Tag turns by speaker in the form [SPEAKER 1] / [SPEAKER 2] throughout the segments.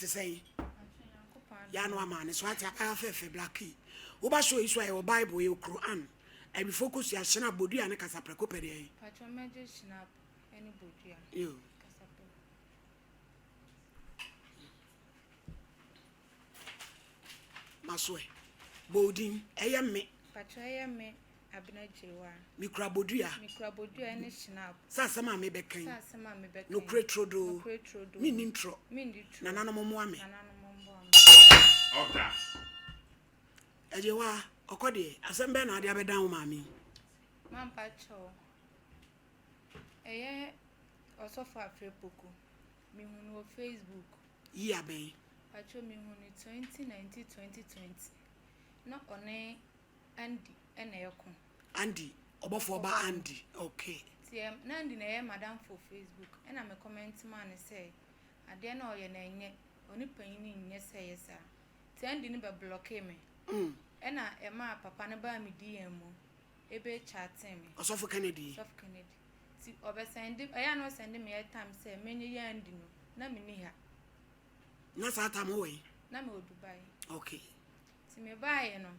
[SPEAKER 1] sɛn? Yɛ ano ama ne so ate abaayewa fɛfɛ Blackie. Woba show yi so a yɛwɔ Bible, yɛwɔ Quran, awifo kosua, Schnapp, bodua ne kasaprɛko pɛ deɛ.
[SPEAKER 2] Patro mɛgye Schnapp ne bodua.
[SPEAKER 1] Yo.
[SPEAKER 2] Kasaprɛko.
[SPEAKER 1] Masoɛ. Bɔ wo din. Ɛyɛ me.
[SPEAKER 2] Patro ɛyɛ me Abena Gyewaa.
[SPEAKER 1] Mekura bodua.
[SPEAKER 2] Mekura bodua ne Schnapp.
[SPEAKER 1] Sɛ asɛm a mebɛka yi.
[SPEAKER 2] Sɛ asɛm a mebɛka yi.
[SPEAKER 1] Nokorɛ turodoo.
[SPEAKER 2] Nokorɛ turodoo.
[SPEAKER 1] Menni ntorɔ.
[SPEAKER 2] Menni torɔ.
[SPEAKER 1] Nananom mmoa me.
[SPEAKER 2] Nananom mmoa me.
[SPEAKER 3] Ɔda.
[SPEAKER 1] Agyewaa, ɔkɔ deɛ, asɛm bɛn na wode abɛdan wo maame yi?
[SPEAKER 2] Mampa kyɛw. Ɛyɛ Ɔsɔfo Afrɛ Poku. Mehu no wɔ Facebook.
[SPEAKER 1] Year bɛn?
[SPEAKER 2] Patrɔ mehu no 2019 2020. Na ɔne Andy na ɛko.
[SPEAKER 1] Andy, ɔbɔfoɔ ba Andy, okay.
[SPEAKER 2] Nti ɛ na Andy na ɛyɛ m'adamfo wɔ Facebook ɛna me comment maa no sɛ adeɛ no a ɔyɛ no ɛnyɛ, ɔne panyin nyɛ sɛ ɛyɛ saa. Nti Andy no bɛ blockee me. Ɛna ɛmaa papa no baa me DM mu ebe chatee me.
[SPEAKER 1] Ɔsɔfo Kennedy.
[SPEAKER 2] Ɔsɔfo Kennedy. Nti ɔbɛ sɛnde, ɛyɛ a na ɔsɛnde me airtime sɛ menye yɛ Andy no, na menni ha.
[SPEAKER 1] Na saa time wowɔ he?
[SPEAKER 2] Na mewɔ Dubai.
[SPEAKER 1] Okay.
[SPEAKER 2] Nti mebaeɛ no,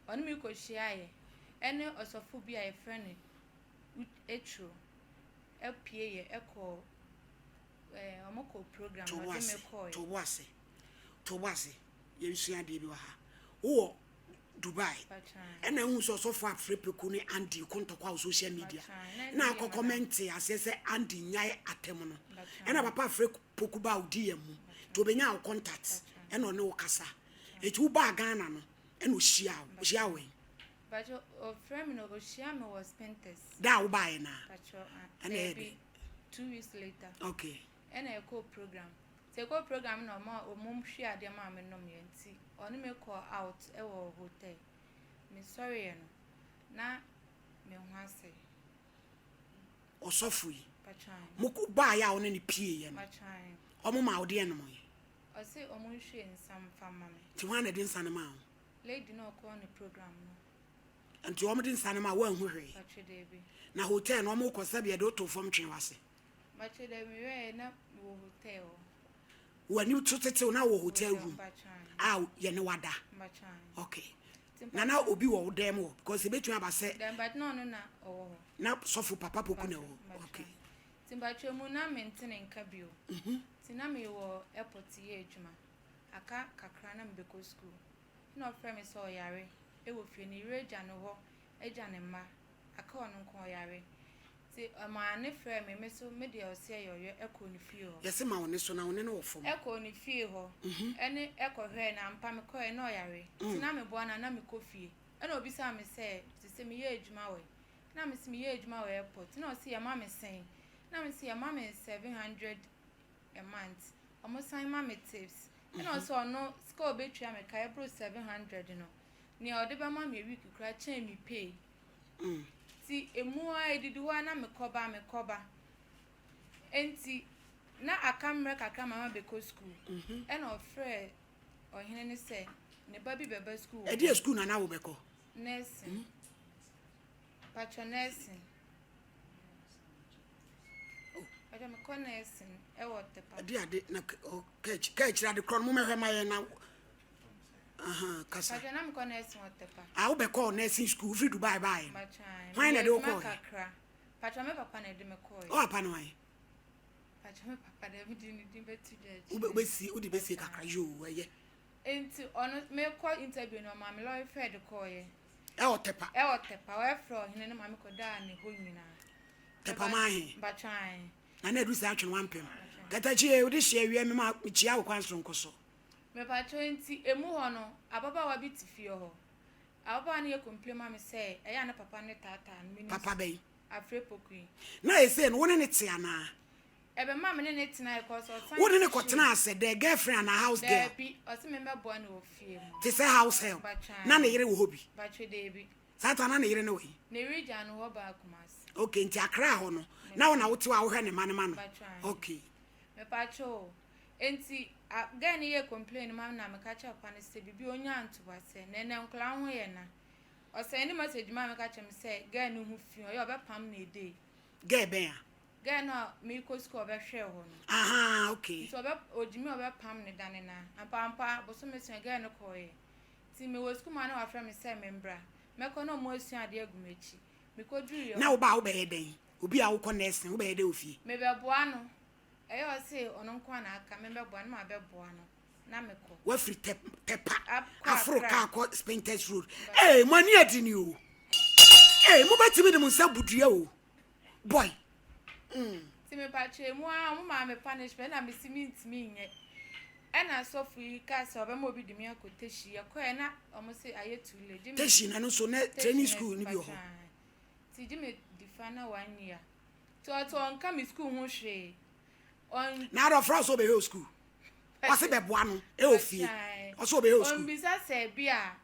[SPEAKER 2] ɔne me kɔhyiaeɛ ɛne ɔsɔfo bi a yɛfrɛ no Etro ɛpieeɛ ɛkɔɔ ɛɛ ɔmo kɔɔ program
[SPEAKER 1] To
[SPEAKER 2] na
[SPEAKER 1] bo
[SPEAKER 2] ɔde me
[SPEAKER 1] ase,
[SPEAKER 2] kɔɔeɛ.
[SPEAKER 1] to bo ase, to bo ase. Yɛnsua adeɛ bi wɔ ha. Wowɔ Dubai ɛna ehu sɛ ɔsɔfo Afre Peku ne Andy ko ntɔkwa wɔ social media. Na akɔ kɔmɛnte aseɛ sɛ Andy nyae atɛm no. Ɛna papa Afre Poku baa wo DM mu. Nti obenyaa wo contact ɛna ɔne wo kasa. Eti wo baa Ghana no ɛna ohyia wo. Ohyia wo wɛn?
[SPEAKER 2] Pacho ɔfrɛ me no ohyia me wɔ Spintex.
[SPEAKER 1] Da a wo baeɛ naa?
[SPEAKER 2] Pacho ah
[SPEAKER 1] Ɛna ɛyɛ
[SPEAKER 2] daabi
[SPEAKER 1] dɛ?
[SPEAKER 2] 2 weeks later.
[SPEAKER 1] Okay.
[SPEAKER 2] Ɛna yɛkɔɔ program. Nti yɛkɔɔ program no na ɔma ɔmo hwie adeɛ maa me nomyɛ nti ɔne me kɔɔ out ɛwɔ hotel. Me sɔreɛ no na me ho asɛe.
[SPEAKER 1] Ɔsɔfo yi,
[SPEAKER 2] Pacho
[SPEAKER 1] mo ko baeɛ a wo ne no pieeɛ no,
[SPEAKER 2] Pacho
[SPEAKER 1] ɔmo maa wo deɛ nomoeɛ?
[SPEAKER 2] Ɔse ɔmo nhwie nsa mfa mma me.
[SPEAKER 1] Nti hwan na ɛde nsa no maa wo?
[SPEAKER 2] Lady no a ɔkɔɔ ne program no.
[SPEAKER 1] Nti ɔmo de nsa no maa wo woanhu hwee?
[SPEAKER 2] Pacho daabi.
[SPEAKER 1] Na hotel no ɔmo kɔ sɛbi yɛde wo too fam twee w'ase?
[SPEAKER 2] Pacho daabi mewɛɛ na mewɔ hotel hɔ.
[SPEAKER 1] W'ani to tetew na wɔ hotel room a yɛne wada?
[SPEAKER 2] Pacho.
[SPEAKER 1] Okay. Na na obi wɔ wo dan mu hɔ because ebetumi aba sɛ.
[SPEAKER 2] Dɛm but na ɔno na ɔwɔ hɔ.
[SPEAKER 1] Na sɔfo papa Poku na ɛwɔ hɔ. Okay.
[SPEAKER 2] Nti mpakyɛ mu na mente ne nka bio. Nti na mewɔ airport yɛ adwuma. Aka kakra na mebɛkɔ school. Na ɔfrɛ me sɛ ɔyare ɛwɔ fie ne yere agya ne hɔ agya ne mma. Aka ɔno nko ɔyare. Nti ɔmaa ne frɛ me me so me deɛ ɔse ɛyɛ ɔyɛ ɛkɔɔ ne fie hɔ.
[SPEAKER 1] Yɛse ma wo ne so na wo ne no wɔ fam.
[SPEAKER 2] Ɛkɔɔ ne fie hɔ ɛne ɛkɔhwɛɛ na ampa mekɔɛ na ɔyare. Nti na meboa no a na mekɔ fie. Ɛna obisaa me sɛ sese meyɛ adwuma wɔ he? Na mese meyɛ adwuma wɔ airport. Na ɔse yɛma me sɛn? Na mese yɛma me 700 a month. Ɔmo san ma me tips. Ɛna ɔse ɔno sika a obetua me ka ɛboro 700 no, nea ɔde bɛma me a week koraa kyɛn me pay. Nti emu a edidi hɔ a na mekɔba mekɔba. Nti na aka mmerɛ kakra ma mabɛkɔ school. Ɛna ɔfrɛ ɔhene no sɛ ne ba bi bɛba school wɔ
[SPEAKER 1] Ɛdeɛ school na na wobɛkɔ?
[SPEAKER 2] Nursing. Patro nursing. Patro mekɔ nursing ɛwɔ Tepa.
[SPEAKER 1] Ɛde ade na ka akyiri ade korɔ no momɛhwɛ ma yɛn na aha kasa.
[SPEAKER 2] Patro na mekɔ nursing wɔ Tepa.
[SPEAKER 1] A wobɛkɔɔ nursing school wofiri Dubai baeɛ no?
[SPEAKER 2] Patro
[SPEAKER 1] Hwan na ɛde wo
[SPEAKER 2] meyɛ adwuma
[SPEAKER 1] kɔɔɛ?
[SPEAKER 2] kakra. Patro me papa na ɛde me kɔɔɛ.
[SPEAKER 1] Wo papa no hwan?
[SPEAKER 2] Patro me papa de mede ne din bɛto dwa akyire.
[SPEAKER 1] Wobɛsie wode bɛsie kakra yoo ɛyɛ.
[SPEAKER 2] Nti ɔno mekɔ interview no ɔmaa me lorry fare de kɔɔyɛ.
[SPEAKER 1] Ɛwɔ Tepa.
[SPEAKER 2] Ɛwɔ Tepa wɔɛfrɛ ɔhene no ma mekɔdaa ne hɔ nyinaa.
[SPEAKER 1] Tepa maa he?
[SPEAKER 2] Patro ae.
[SPEAKER 1] Na na ɛdu saa atwene wampem. Katakyi wode hyia awia me ma mekyia wo kwan soronko so.
[SPEAKER 2] Mepatro nti emu hɔ no ababaawa bi te fie hɔ. Ababaawa no yɛ complain ma me sɛ ɛyɛ a ne papa ne taataa no. Menim
[SPEAKER 1] Papa bɛn?
[SPEAKER 2] Afrɛ Poku yi.
[SPEAKER 1] Na ɛsei no wo ne ne te anaa?
[SPEAKER 2] Ɛbɛma me ne ne tena ɛkɔ so ɔsan
[SPEAKER 1] Wo ne ne kɔtena asɛ dɛ girlfriend anaa house girl?
[SPEAKER 2] Daabi, ɔse me mɛboa no wɔ fie mu.
[SPEAKER 1] Te sɛ house help.
[SPEAKER 2] Patro
[SPEAKER 1] Na ne yere wɔ hɔ bi?
[SPEAKER 2] Patro daabi.
[SPEAKER 1] Saa ta na ne yere ne wɔ he?
[SPEAKER 2] Ne yere gya no hɔ baa Kumasi.
[SPEAKER 1] Okay, nti Accra hɔ no na wo na wote hɔ a wohwɛ ne ma ne ma no?
[SPEAKER 2] Patro.
[SPEAKER 1] Okay.
[SPEAKER 2] Mepatro o. Nti a girl no yɛ complain ma me na meka kyerɛ papa no sɛ biribi onya ntoboaseɛ na ɛnɛ nkwadaa ho yɛ na. Ɔsɛn ne message ma meka kyerɛ me sɛ girl no ho fi ɔyɛ ɔbɛpam no a day.
[SPEAKER 1] Girl bɛn a?
[SPEAKER 2] Girl no a meekɔ sukuu a ɔbɛhwɛɛ hɔ no.
[SPEAKER 1] Ahaa okay.
[SPEAKER 2] Nti ɔbɛ ogyimi a ɔbɛpam ne da ne na. Ampaampa bosome so girl no kɔɔeɛ. Nti mewɔ sukuu mu a na wafrɛ me sɛ membra. Mɛkɔ na ɔmo asua adeɛ agu m'akyi. Mekɔduruiɛ.
[SPEAKER 1] Na woba a wobɛyɛ dɛn? Obi a wokɔ nursing wobɛyɛ dɛn wɔ fie?
[SPEAKER 2] Mebɛboa no. Ɛyɛ a ɔse ɔno nko ara na aka mebɛboa no na mabɛboa no na mekɔ.
[SPEAKER 1] Wafiri tɛ tɛpa aforo kaa kɔ Spintex road. Ee mo ani adi ni o. Ee mobɛtumi de mo nsa bu dua o. Boy.
[SPEAKER 2] Mm. Nti mepakyɛ emu ara ɔmo maa me punishment ɛna mesi mentumi nyɛ. Ɛna sɔfo yi kaa sɛ ɔbɛma obi de me akɔ Teshie. Yɛkɔɛ na ɔmo se ayɛ too late. Gye me
[SPEAKER 1] Teshie na ɛno nso na training school no bi wɔ hɔ.
[SPEAKER 2] Nti gye me difa na one year. Nti ɔte ɔnka me school ho hwee. Ɔn.
[SPEAKER 1] Na ada ɔfrɛ wo sɛ ɔbɛhwɛ wo school. Ɔse bɛboa no ɛwɔ fie. Ɔse ɔbɛhwɛ wo school.
[SPEAKER 2] Ɔmbisa sɛ bi a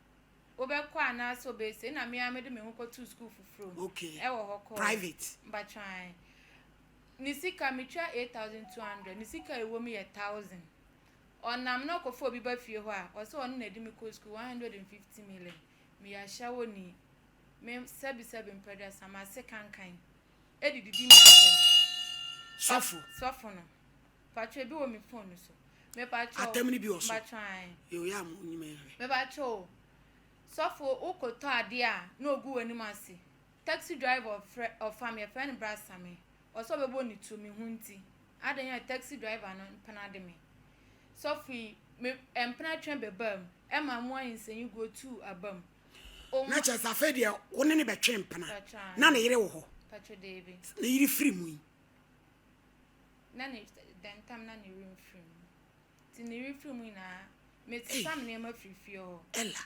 [SPEAKER 2] wobɛkɔ anaasɛ wobɛyɛ sei na me ara mede me ho kɔtoo sukuu foforɔ mu
[SPEAKER 1] Okay.
[SPEAKER 2] ɛwɔ hɔ kɔɔ
[SPEAKER 1] Private.
[SPEAKER 2] Mpatwan ne sika metwa 8200 ne sika a ɛwɔ mu yɛ 1000 ɔnam na ɔkɔfa obi ba fie hɔ a ɔsɛ ɔno na ɛde me kɔ sukuu 150 million meyɛ ahyɛwoni me sɛbisɛbi mprɛduasa mase kankan ɛde didi me atɛm.
[SPEAKER 1] Sɔfo.
[SPEAKER 2] Sɔfo no. Patro ebi wɔ me phone no so. Me patro.
[SPEAKER 1] Atam no bi wɔ so.
[SPEAKER 2] Patro ae.
[SPEAKER 1] Yo ya mo nyima nhwɛ.
[SPEAKER 2] Me patro. Sɔfo wo kɔ tɔ adeɛ a na ogu w'anim ase. Taxi driver ɔfrɛ ɔfa me yɛfrɛ no bra Same. Ɔsɛ ɔbɛbɔ ne tuo me ho nti. Adɛn a taxi driver no mpena de me. Sɔfo yi me mpena twɛn bɛbaa mu ɛma mo ayinsɛnyi guo tuu aba mu.
[SPEAKER 1] Na kyerɛ sɛ afei deɛ wo ne no bɛtwe mpena. Na ne yere wɔ hɔ.
[SPEAKER 2] Patro deebi.
[SPEAKER 1] Ne yere firi mu yi.
[SPEAKER 2] Na ne dɛn ntam na ne werɛ mfiri mu. Nti ne werɛ firi mu nyinaa, mesesa me nneɛma firi fie hɔ.
[SPEAKER 1] Ella,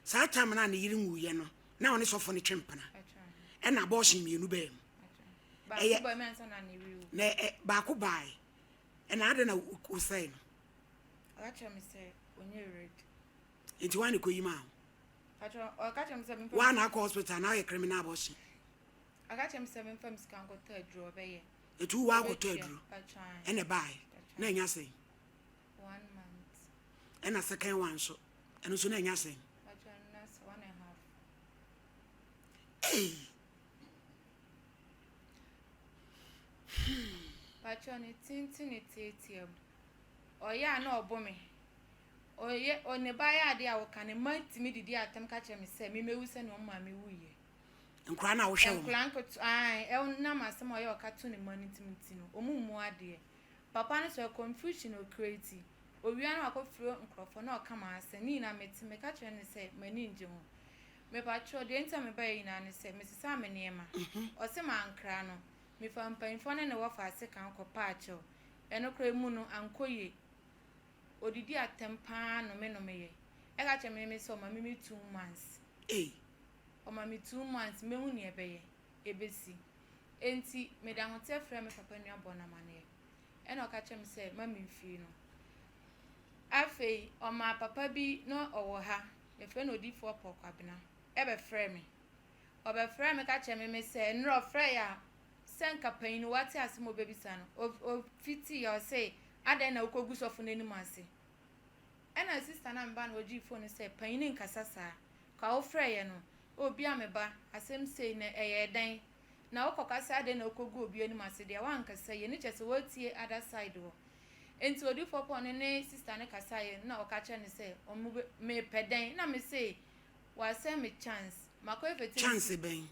[SPEAKER 1] saa time no a ne yere nwuiɛ no, na ɔne sɔfo no twe mpena. Ɛna abortion mmienu baa mu.
[SPEAKER 2] Baako baa mu ansa na ne yere wu.
[SPEAKER 1] Na ɛ baako baae. Ɛna adɛn na wosɛe no?
[SPEAKER 2] Ɔka kyerɛ me sɛ ɔnyɛ ready.
[SPEAKER 1] Nti woa na ɛkɔyi maa wo?
[SPEAKER 2] Ɔka kyerɛ me sɛ memfa.
[SPEAKER 1] Woa na akɔ hospital na woyɛ criminal abortion?
[SPEAKER 2] Ɔka kyerɛ me sɛ memfa me sika nkɔtɔ aduro ɔbɛyɛ.
[SPEAKER 1] Etu wo akɔtɔ aduro ɛna ɛbaeɛ na ɛnya sɛn?
[SPEAKER 2] One month.
[SPEAKER 1] Ɛna second one nso ɛno nso na ɛnya sɛn?
[SPEAKER 2] One and a half.
[SPEAKER 1] Hey.
[SPEAKER 2] Patro ne tenten ne teatea mu. Ɔyɛ a na ɔbo me. Ɔyɛ ɔne ba yɛ adeɛ a wɔka ne mma tumi didi atɛm ka kyerɛ me sɛ memewu sɛnea ɔmo maame wuiɛ.
[SPEAKER 1] Nkwadaa no a wohwɛ wɔn.
[SPEAKER 2] Nkwadaa nketewa, ae, ɛnam asɛm a ɔyɛ ɔka to ne mma no nti nti no, wɔn mmu adeɛ. Papa no nso, ɛ confusion na ɔcreate. Owia na wakɔfrɛ nkurɔfoɔ na ɔka m'asɛm. Ne nyinaa mete, meka kyerɛ no sɛ m'ani nnye ho. Mepakyɛw, deɛ nti a mebaeɛ nyinaa ne sɛ, mesesaa me nneɛma. Ɔse mankra no. Mefaa mpanyinfoɔ ne ne wɔfa ase kan kɔpaa kyɛw. Ɛno koraa emu no, ankɔ yie. Ɔdidi atɛm pa ara nomenomeyɛ. Ɛka kyerɛ me sɛ ɔma me me 2 months.
[SPEAKER 1] Ei.
[SPEAKER 2] Ɔma me 2 months mehu nea ɛbɛyɛ, ɛbɛsi. Enti mede ahoteɛ frɛɛ me papa nua bɔɔ no amanneɛ. Ɛna ɔka kyerɛɛ me sɛ ma memfiri no. Afei ɔmaa papa bi na ɔwɔ ha, yɛfrɛ no Odiyifoɔ Paul Kwabena, ɛbɛfrɛɛ me. Ɔbɛfrɛɛ me ka kyerɛɛ me me sɛ nnora ɔfrɛeɛ a sɛ nka panyin no wate asɛm a ɔbɛbisa no, ɔfitiiɛ ɔse adɛn na wokɔgu sɔfo no anim ase. Ɛna sista no a meba no hɔ gyee phone no sɛ panyin nkasa saa. Ka wofrɛeɛ no, oh bia me ba, asɛm sei na ɛyɛɛ dɛn? Na wokɔka sɛ adɛn na wokɔgu obi anim ase deɛ woankasa yie no kyerɛ sɛ woatie other side hɔ. Enti odiyifoɔ Paul ne ne sister no kasaeɛ na ɔka kyerɛ no sɛ ɔmo bɛ mepɛ dɛn? Na mese wasɛe me chance. Makɔyɛ fertility.
[SPEAKER 1] Chance bɛn?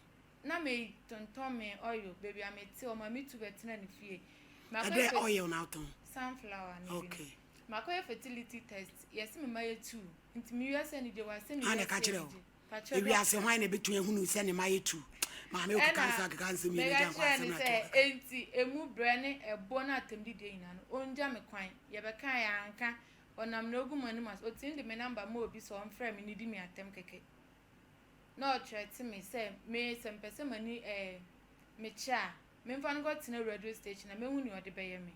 [SPEAKER 2] Na metontɔn me oil baabi a mete ɔma me tu bɛtena ne fie.
[SPEAKER 1] Ɛdɛ oil na wotɔn?
[SPEAKER 2] Sunflower no bi no.
[SPEAKER 1] Okay.
[SPEAKER 2] Makɔyɛ fertility test yɛse me mma yɛ two nti me wiase anigye wasɛ me
[SPEAKER 1] Hwan na
[SPEAKER 2] wiase
[SPEAKER 1] ɛka kyerɛ wo?
[SPEAKER 2] anigye. Pakyɛ
[SPEAKER 1] Ewiase
[SPEAKER 2] dɔkta.
[SPEAKER 1] hwan na ebetumi ahunu sɛ ne mma yɛ tu? Maame okeka
[SPEAKER 2] Ɛna
[SPEAKER 1] nsɛm akeka nsɛm yi na
[SPEAKER 2] meka
[SPEAKER 1] gya nkwa
[SPEAKER 2] kyerɛɛ
[SPEAKER 1] asɛm
[SPEAKER 2] no
[SPEAKER 1] na
[SPEAKER 2] sɛ
[SPEAKER 1] to kaka.
[SPEAKER 2] enti emu brɛ ne ɛboɔ ne atɛmdidie nyinaa no ɔngya me kwan. Yɛbɛkaeɛ anka ɔnam na ɔgu m'anim ase. Ɔtumi de me number ma obi sɛ ɔmfrɛ me nnidi me atɛm kɛkɛ. Na ɔthreaten me sɛ me sɛ mepɛ sɛ m'ani ɛɛ mekyɛ a memfa no nkɔtena radio station na mɛhu nea ɔde bɛyɛ me.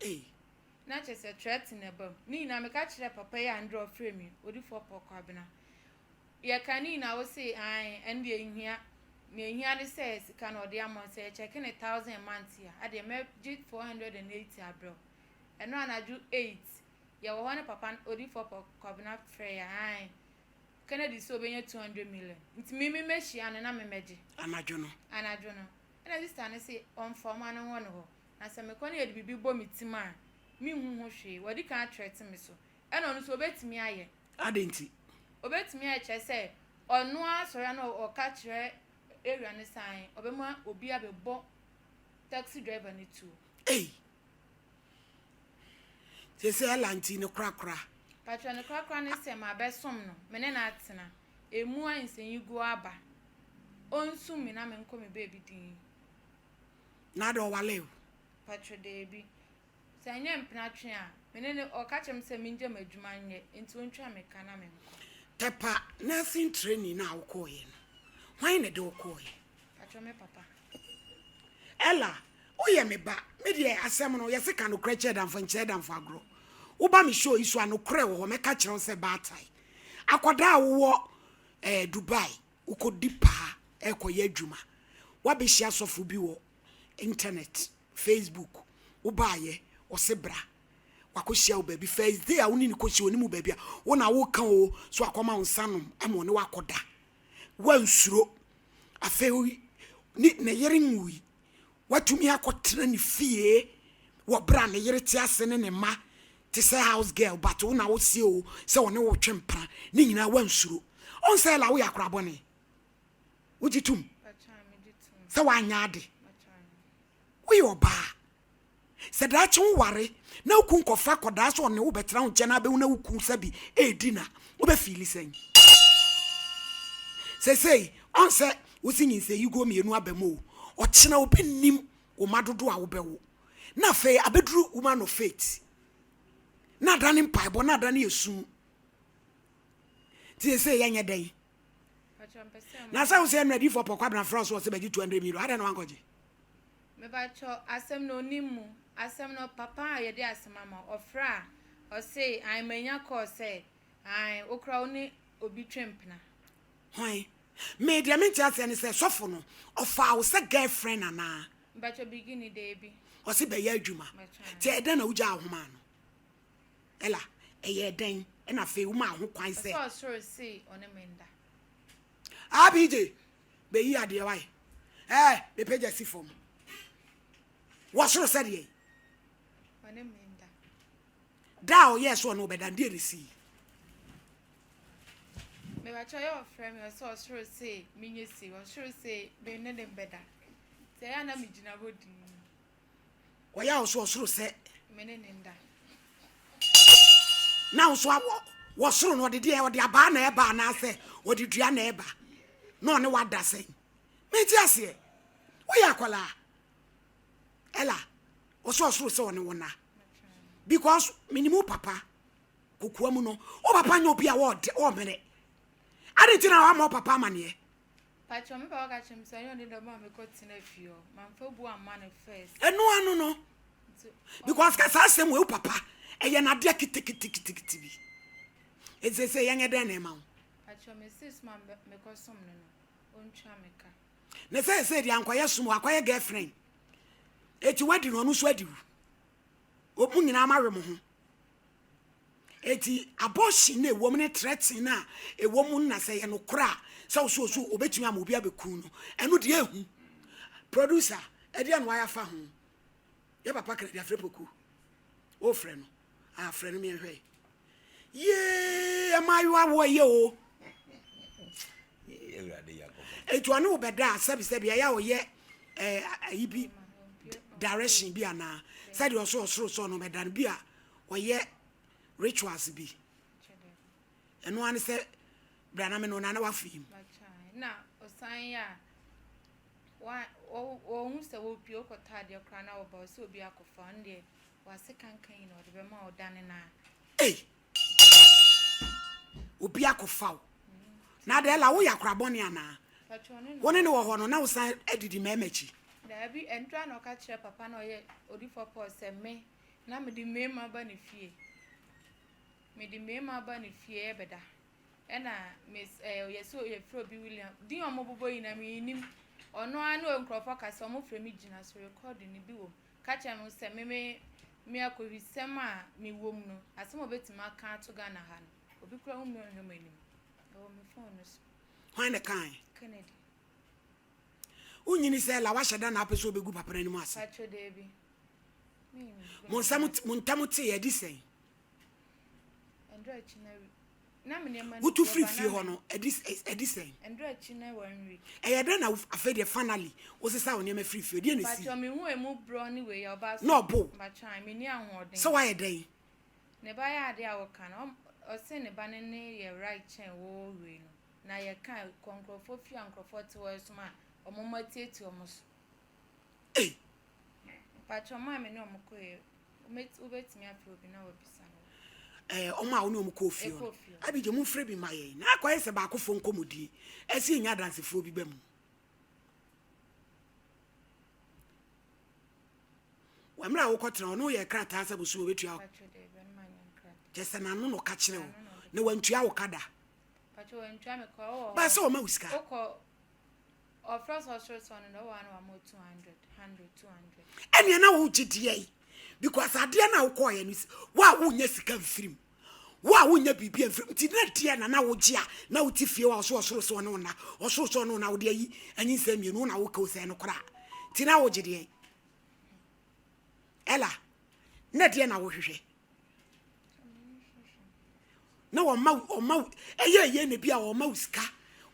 [SPEAKER 1] Ei.
[SPEAKER 2] Na kyerɛ sɛ threaten na ɛba mu. Ne nyinaa meka kyerɛɛ papa yi a ndrɛ ɔfrɛɛ me yi, Odifoɔ Paul Kwabena. Yɛka ne nyinaa ose ae ɛno deɛ ɛnhia. Nea ɛhia ne sɛ sika no ɔde ama wo. Sɛ yɛkyɛke no thousand a month a, adeɛ mɛgye 480 abrɛ wo. Ɛno anadwo 8 yɛwɔ hɔ ne papa no Odifoɔ Paul Kwabena frɛɛ yɛn ae Kennedy sɛ ɔbɛnya 200 million. Nti me me mɛhyia no na me mɛgye.
[SPEAKER 1] Anadwo no.
[SPEAKER 2] Anadwo no. Ɛna sista no se ɔmfa ɔma no nwɔ ne hɔ. Na sɛ mekɔ na yɛde biribi bɔ me tim a, menhu ho hwee. Wadi kan atrɛte me so. Ɛna ɔno nso ɔbɛtumi ayɛ.
[SPEAKER 1] Adɛn nti?
[SPEAKER 2] Ɔbɛtumi ayɛ kyerɛ sɛ ɔno ara sɔre a na ɔka kyerɛ area no sɛ ae, ɔbɛma obi abɛbɔ taxi driver no tuo.
[SPEAKER 1] Ei! Seesei Ella nti ne korakora.
[SPEAKER 2] Patrɔ ne korakora ne sɛ mabɛsom no, me ne no atena. Emu a nsɛnyiguo aba. Ɔnsum me na menkɔ me baabi dinn.
[SPEAKER 1] Na adɛn ɔwaree wo?
[SPEAKER 2] Patrɔ daabi. Sɛ ɛnyɛ mpena twe a, me ne no, ɔka kyerɛ me sɛ mengya m'adwuma nyɛ, nti ɔntwa me ka na menkɔ.
[SPEAKER 1] Tɛpa nursing training no a wokɔeɛ no, hwan na ɛde wo kɔeɛ?
[SPEAKER 2] Patrɔ me papa.
[SPEAKER 1] Ella, woyɛ me ba, me deɛ asɛm no yɛse ka nokorɛ kyerɛ damfo nkyerɛ damfo agorɔ. Woba me show yi so a nokorɛ wɔ hɔ, mɛka kyerɛ wo sɛ baatan. Akwadaa a wowɔ eh, Dubai, wokɔdi paa ɛrekɔyɛ adwuma, woabɛhyia sɔfo bi wɔ internet, Facebook, wobaayɛ, ɔse bra, wakɔhyia wo baabi, first day a wo ne no kɔhyia, ɔnim wo baabi a, wo na woka o, so akɔma wo nsa nom ama ɔne wakɔda. Wansuro. Afei ne ne yere nwui. Watumi akɔtena ne fie wɔ berɛ a ne yere te ase ne ne mma te sɛ house girl but wo na woseɛ o sɛ ɔne wo twe mpena ne nyinaa wansuro. Ɔn sɛ Ella woyɛ akora bɔne. Wogye tom sɛ woanyɛ ade. Woyɛ ɔbaa. Sɛ daakye wo ware na wo kun kɔfa akɔdaa sɛ ɔne wo bɛtena wo nkyɛn na abɛhu na wo kun sɛbi ɛredi na wobɛ fiili sɛn? Sesei ɔn sɛ wosi nyinsɛn yi guo mienu aba mu o, ɔkyena obi nnim wo mma dodoɔ a wobɛwo na afei abɛduru woman of faith na adane mpaebɔ na adane esu nti sesei yɛnyɛ dɛn? Na sɛ wo sɛ ɛnna adiifoɔ pɔ kwabena frɛ wo so ɔsɛ bɛgye 200 million adɛn na wankɔgye?
[SPEAKER 2] Mepakyɛw asɛm no onim mu asɛm no papa a yɛde asɛm ama ɔfrɛ a ɔse ae manya call sɛ ae wokora wo ne obi twe mpena.
[SPEAKER 1] Hwan? Me deɛ mente aseɛ ne sɛ sɔfo no ɔfaa wo sɛ girlfriend anaa?
[SPEAKER 2] Mpakyɛw bigini deebi.
[SPEAKER 1] Ɔse bɛyɛ adwuma nti ɛyɛ dɛn na wogyaa wo ho maa no? Ella ɛyɛɛ dɛn ɛna afei womaa ho kwan sɛ.
[SPEAKER 2] Ɔsɛ ɔsoro se ɔne me nda.
[SPEAKER 1] Ah BJ Bɛyi adeɛ wae ɛɛ mepagya si fam wɔ soro sɛdeɛ da a ɔyɛɛ so ɔne wobɛda deɛ ne sii.
[SPEAKER 2] Mebakyɛ ɔyɛ ɔfrɛ me ɔsɛ ɔsoro se menyɛ sei ɔsoro se me ne ne mbɛda sɛ ɛyɛ a na megyina hɔ dinn.
[SPEAKER 1] Ɔyɛ a ɔso ɔsoro sɛ.
[SPEAKER 2] Me ne ne nda.
[SPEAKER 1] Na ɔso awɔ wɔ soro no ɔde deɛ ɔde abaa na ɛba anaasɛ ɔde dua na ɛba na ɔne wada sɛn mente aseɛ woyɛ akwadaa ɛla ɔso ɔsoro sɛ ɔne wo na because menim wo papa kokoa mu no wo papa nyɛ obi a ɔmene ade nti na wama wo papa amaneɛ
[SPEAKER 2] Pakyɛw me papa ka kyerɛ me sɛ ɔnyɛ ɔde dɔm a mekɔ tena fie hɔ mamfa bu amma no first.
[SPEAKER 1] Ɛno ano no because ka saa asɛm wei wo papa ɛyɛ n'adeɛ keteketekete bi nti sɛ yɛnyɛ dɛn na ɛma wo.
[SPEAKER 2] Pakyɛw me se soma mekɔ som no no ɔntwa me ka.
[SPEAKER 1] Ne sɛ sɛ deɛ ankɔyɛ som akɔyɛ girlfriend eti wadi no ɔno nso adi wo mo nyinaa ma we mo ho. Enti abortion no a ɛwɔ mu ne threatening no a ɛwɔ mu no na sɛ ɛyɛ nokorɛ a sɛ wo so so obɛtumi ama obi abɛku no ɛno deɛ ɛhu. Producer ɛdeɛ na wayɛ afa ho yɛ papa Kennedy afrɛ poku wofrɛ no ah frɛ no meɛnhwɛ yee ɛmaayewa wɔ ɛyɛ o Enti ɔne wo bɛda a sɛbisɛbi ɛyɛ a ɔyɛ ɛɛ ayi bi direction bi anaa sɛdeɛ ɔso ɔsoro sɛ ɔno bɛda no bi a ɔyɛ rituals bi ɛno ara ne sɛ bra na me no na na wafe mu.
[SPEAKER 2] Na ɔsan yɛ a wa wɔhu sɛ wɔpie wokɔtɔ adeɛ koraa na wɔba ɔsɛ obi akɔfa ɔno deɛ wase kankan yi na ɔde bɛma ɔdane no a.
[SPEAKER 1] Ei! Obi akɔfa wo. Na adɛn la woyɛ akora bɔne anaa? Wo ne no wɔ hɔ no na wosan adidi mmarima akyi.
[SPEAKER 2] Daabi, ɛntra na ɔka kyerɛ papa na ɔyɛ odifoɔ Paul sɛ me na mede mmarima ba ne fie. Mede mmarima ba ne fie ɛbɛda. Ɛna miss ɛɛ yɛsɛ yɛfrɛ obi William. Din a wɔbobɔ nyinaa mennim. Ɔno ara ne nkurɔfoɔ ka sɛ wɔfrɛ me gyina so recording no bi wɔ mu. Ka kyerɛ me sɛ me me me akɔhwisɛm a mewɔ mu no, asɛm a obetumi aka ato Ghana ha no, obi koraa hu me ɔnhwɛ m'anim. Ɛwɔ me phone no so.
[SPEAKER 1] Hwan na ɛkae?
[SPEAKER 2] Kennedy.
[SPEAKER 1] Wonyini sɛ la wahyɛ da na apɛ sɛ ɔbɛgu papa no anim ase.
[SPEAKER 2] Pacho daabi.
[SPEAKER 1] Mo nsɛm mo ntam tee ɛdi sɛn?
[SPEAKER 2] Ɛndura akyi na na me nneɛma no
[SPEAKER 1] Wotu firi fie hɔ no ɛdi ɛdi sɛn?
[SPEAKER 2] Ɛndura akyi na one week.
[SPEAKER 1] Ɛyɛ dɛn na afei deɛ finally wosesa wo nneɛma firi fie deɛ na esi?
[SPEAKER 2] Pacho me hu emu brɔ ne wei ɔba so.
[SPEAKER 1] Na ɔbo.
[SPEAKER 2] Pacho me ni ahoɔden.
[SPEAKER 1] Sɛ wayɛ dɛn?
[SPEAKER 2] Ne ba yɛ adeɛ a wɔka no ɔse ne ba no ne yɛ right kyɛn wo wei no na yɛka kɔ nkurɔfoɔ fie a nkurɔfoɔ te hɔ ɛsom a wɔn mma tietie wɔn so.
[SPEAKER 1] Ei.
[SPEAKER 2] Pacho ɔmo a me ne ɔmo kɔ yɛ wobɛtumi afrɛ obi na wabisa no.
[SPEAKER 1] Ɛɛ ɔmo a wo ne ɔmo kɔɔ fie hɔ no. Abigye mo mfrɛ bi ma yɛn na akɔyɛ sɛ baakofoɔ nkɔmmɔdie ɛsɛ yɛnya adansefoɔ bi ba mu. Wɔ mmerɛ a wokɔtena hɔ no woyɛɛ krataa sɛ bosome ɔbɛtua wo kyɛ sɛ n'ano na ɔka kyerɛ wo na wantua wo ka da. Baa sɛ ɔma wo sika. Ɛneɛ na wogye deɛ yi because adeɛ no a wokɔɔyɛ no wo a wonya sika mfirim wo a wonya biribi amfirim nti na deɛ na na wogye a na wote fie hɔ a ɔso ɔsoro sɛ ɔne wo nna ɔsoro sɛ ɔne wo na wode ayi anyinsɛn mmienu wo na woka o sɛ ɛno koraa nti na wogye deɛ Ella na deɛ na wohwehwɛ na wɔma wɔma ɛyɛ ɛyɛ na bi a wɔma wo sika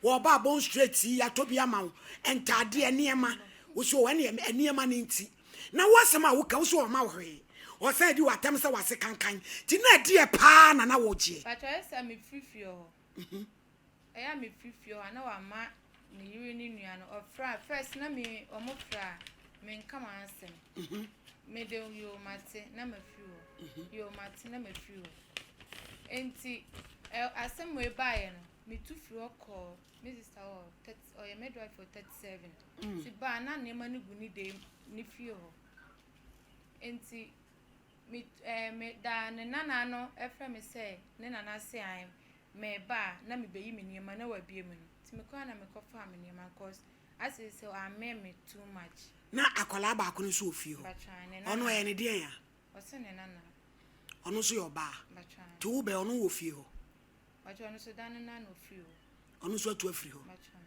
[SPEAKER 1] wɔba abɔn straight yi atɔ bi ama wo ntaadeɛ nneɛma wosi wɔ ɛne nneɛma no nti na wo asɛm a woka wosi wɔma wo hwee ɔsan di w'atɛm sɛ wase kankan nti na ɛdeɛ paa na na wogyeɛ.
[SPEAKER 2] Patro ɛyɛ sɛ mefiri fie hɔ. Ɛyɛ a mefiri fie hɔ a na wama ne yere ne nua no ɔfrɛ a first na me ɔmo frɛ a menka m'asɛm mhm. mede yoo mate na mafiri hɔ mhm. yoo mate na mafiri hɔ nti ɛ asɛm wei baeɛ no metu firi hɔ kɔɔ me sista hɔ ɔyɛ midwife wɔ 37 mm. nti baa na nneɛma no gu ne dan ne fie hɔ nti me ɛɛ me daa ne nana no ɛfrɛ me sɛ ne nana se an Mereba a na mebeyi me nneɛma na wabue mu no nti mekɔɔ a na mekɔfaa me nneɛma cos ase sɛ wammɛn me too much.
[SPEAKER 1] Na akwadaa baako no nso wɔ fie hɔ.
[SPEAKER 2] Mpakyɛw ne
[SPEAKER 1] Ɔno
[SPEAKER 2] nana.
[SPEAKER 1] ɔyɛ ne deɛn a?
[SPEAKER 2] Ɔse ne nana.
[SPEAKER 1] Ɔno nso yɛ ɔbaa.
[SPEAKER 2] Mpakyɛw.
[SPEAKER 1] Nti wo bɛn ɔno wɔ fie hɔ?
[SPEAKER 2] Mpakyɛw ɔno nso da no na na ofiri hɔ.
[SPEAKER 1] Ɔno nso atu afiri hɔ.
[SPEAKER 2] Mpakyɛw.